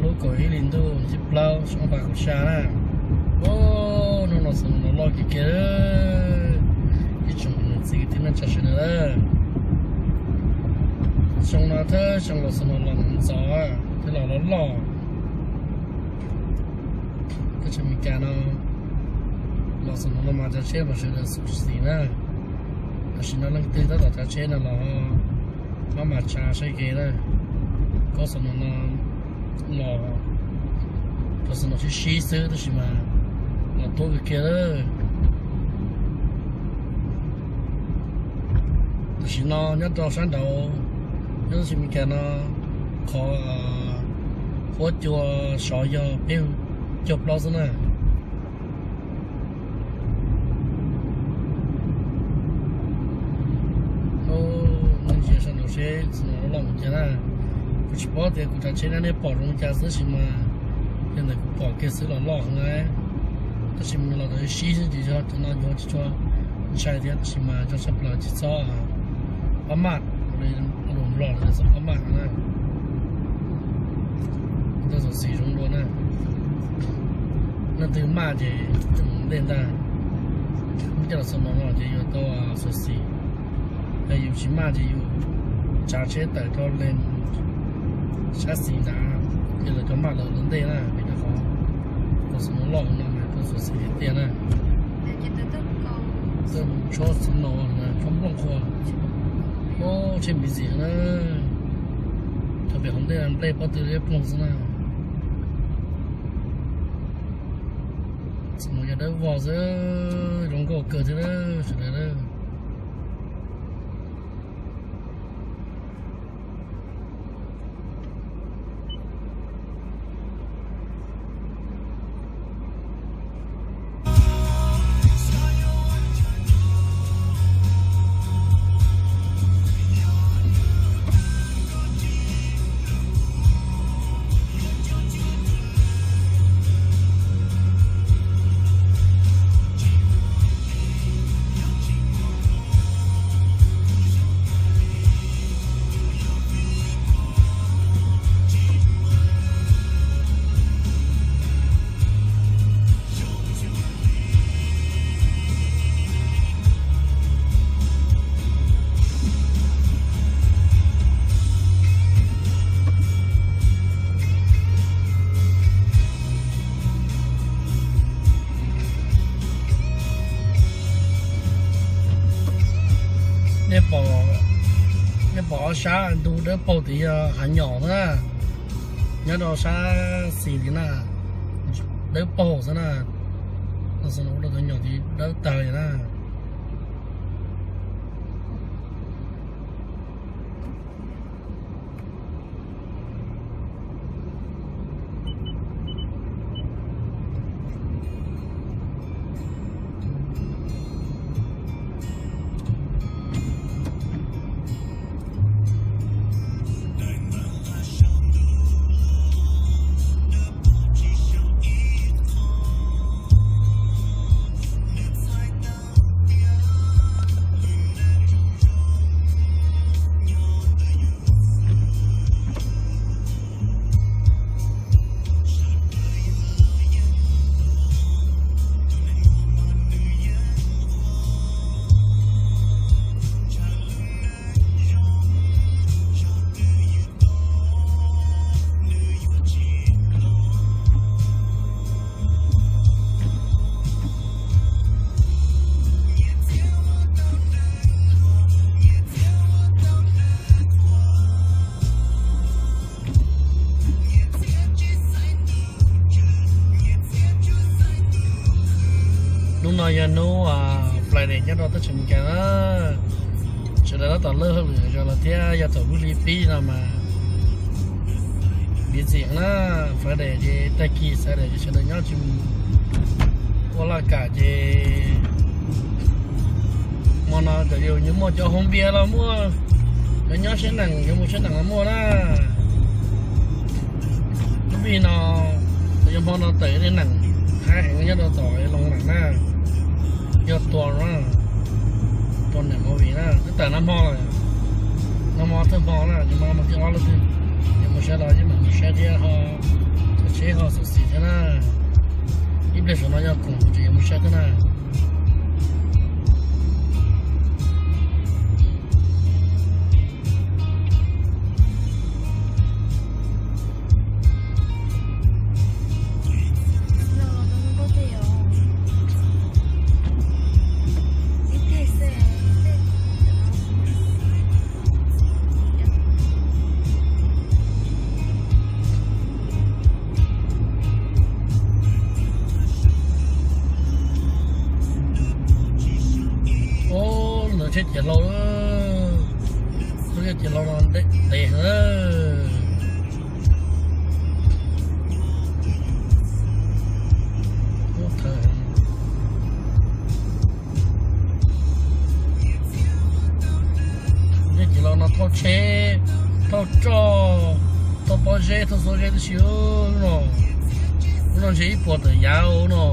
Lub kaum ib hlis ntuj thib plaub xyoo ob phav kaum xya na. Hnub no Xam Noos loj kiag kiag. Ib tsoom niam txiv kwv tij neej tsa sawv daws, xyoo no thawj xyoo los Xam Noos los ntxov thiab los loj loj. Teb chaws Amelikas no los Xam Noos no mas cov tsheb mas sawv daws xus xis na. Tam sim no leej twg tab tom cav tsheb no los maj mam tsa saib kev na. Koj Xam Noos no los rau Xam Noos sib sib xwb tab sis mas los tuab kiag kiag lawm. Tam sim no nyob rau sab nraud, nyob teb chaws Amelikas no, qhov huab cua sov yog peb caug plaub xwb na. Ntsia sab nraud seb Xam Noos loj mus cas na. Kuv tsis paub tias kuv cav tsheb na nej pom zoo cas xwb tab sis mas yog ntawm kuv pom kiag xwb los loj heev na. Tab sis mas los tau sib xwb ces yog cov no yuav tsis tshua ntshai thiab tab sis mas cov tshaj plaws tsis txhob pab maj, los Nplog lawv txhob pab maj no na. Tau xus xis zoo dua na. Leej twg maj ces mus ntej ntag. Muaj coj los Xam Noos no ces yuav tau xus xis. Yog yus tsis maj ces yus tsav tsheb tawm rau lees sab xis ntawd, ces lawv cov maj lawv ua ntej na, vim rau qhov tau Xam Noos loj no mas tau xus xis tiag tiag na. Tau tshuab Xam Noos, tshuab nplooj qhuav. Ub, tsheb npiv txim na. Thaum pem hauv ntej nplej pob tw liab ploog xwb na. Xam Noos yog dawb vog xwb, zoo nkauj kawg thiab sawv daws. Nej pom, nej pom ob sab ntug dawb paug tid yog Hav Nyom xwb na. Nyob rau sab xis tid na, dawb paug xwb na. Los Xam Noos ua rau cov nyom tid dawb tag li na. Hnub no yog hnub Friday nyob rau teb chaws Amelikas na. Sawv daws tab tom lawj hauj lwm zog los thiab yog thaum vwj hli pib no mas npiv txim na. Friday ces tag kis Saturday ces sawv daws nyob tsis mus ua laj kam ces hmo no cov yus yuav muaj cov hoob npias los muaj, cov nyob siab nees yuav mus siab nees los muaj na. Lub vij no, yog hmo no tawm tej nees Thaib heev nyob rau tom Loos Meem na, yog tua, tua nees movie na, twb tawm nag hmo lawm, nag hmo thawj hmo na, nag hmo thib ob lub twg. Yog mus saib los yeej mam mus saib thiab ho, tsheb ho xov xwm thiab na. Ib pliag saum no yog khoom tseem yuav mus saib thiab na. Ub, lub tsheb ciav hlau, lub tsheb ciav hlau no ntev heev. Ub, thawj, tsheb ciav hlau no thauj tsheb, thauj roj, thauj pob zeb, thauj xuab zeb tib si no. Ub, no ntshe ib puas tawm yav no.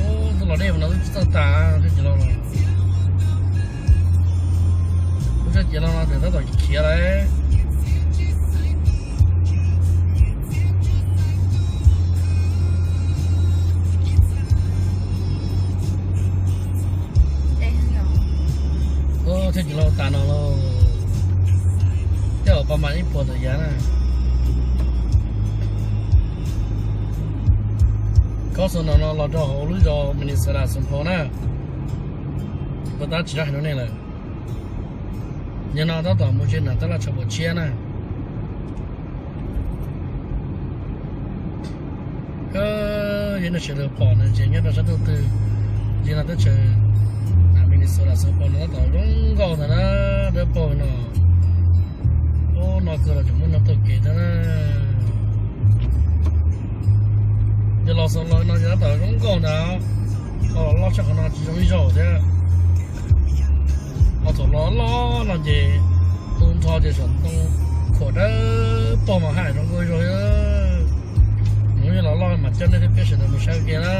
Ub, tus los dej no twb tsis txawj tas, tsheb ciav hlau no. Lub tsheb ciav hlau no tseem tab tom khiav lawm. Ub, tsheb ciav hlau tas no lauj. Tej zaum pab mas ib puas tawm yav na. Kob xo no no los rau hauv lub zos Minnesota Saint Paul na. Puas tab tsis hais rau nej lawm. Yog no tab tom mus ze nram tab laj tshav puam tshiab na. Yog nej sawv daws pom na, ces nyob rau sab ntuj twg, ces no teb chaws Minnesota Saint Paul no tab tom zoo nkauj ntag na, dawb paug no. Ub, no kawg los tseem muaj neeg taug kev thiab na. Yog los xaus los no ces tab tom zoo nkauj ntag. Ho los loj tshaj qhov no tsis zoo ib zaug thiab. Ho thaum los loj no ces tu nrho ces saum ntoo khuam dawb paug mas haj zoo nkauj ib zaug. Mus yog los loj mas coj nej thiab peb sawv daws mus saib ua ke na.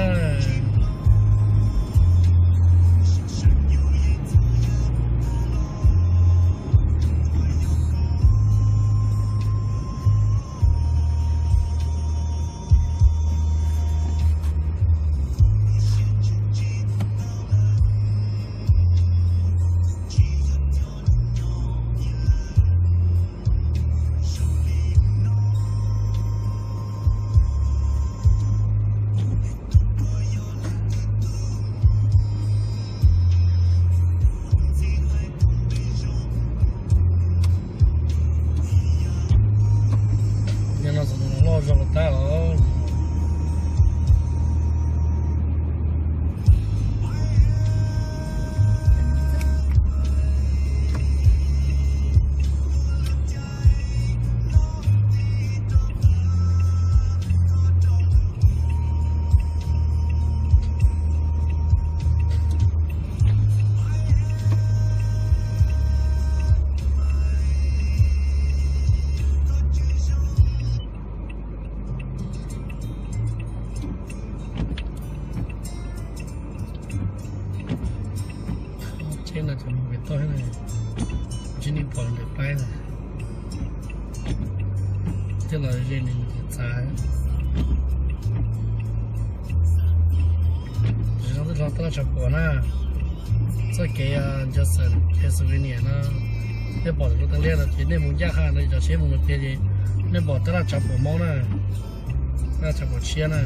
Yog no xav loj zog los tag os. Tsheb no cov mus kev toj, tsis nim pom ntawm paib na. Thiab los ze nws txav. Tsis zoo twb hlo tab laj tshav puam na. Txoj kev Jackson, Pennsylvania no, nej pom lub teeb liab no ces nej mus ncaj qha ntawd cov tsheb mus mus tiag ces nej pom tab laj tshav puam Hmoob na. Tab laj tshav puam tshiab na.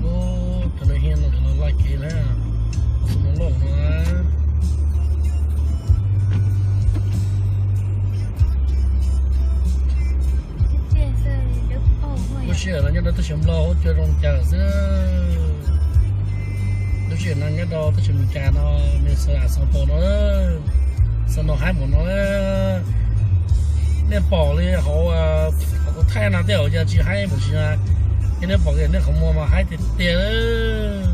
Ub, cov neeg hiaj no cov no laj kev na, xu no loj no. Lub sij hawm no nyob rau teb chaws Nplog huab cua zoo cas xwb. Lub sij hawm no nyob rau teb chaws Amelikas no, Minnesota Saint Paul no, snow haib npaum no. Nej pom li hauv, hauv kuv thaij no tej zaum yog tsis haib npaum tsis na, Ces nej pom nej qhov muag mas haib tiag tiag.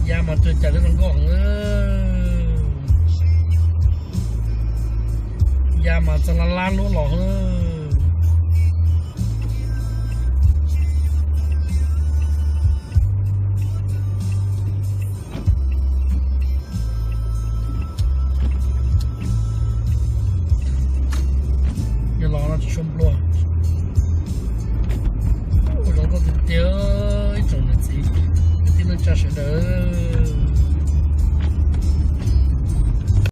Ya mas cuag cas twb zoo nkauj heev. Ya mas txog lab lab lub los. Yog los no tsis tshua nplua. Ua zoo nkauj tiag tiag ib tsoom niam txiv kwv tij neej tsa sawv daws.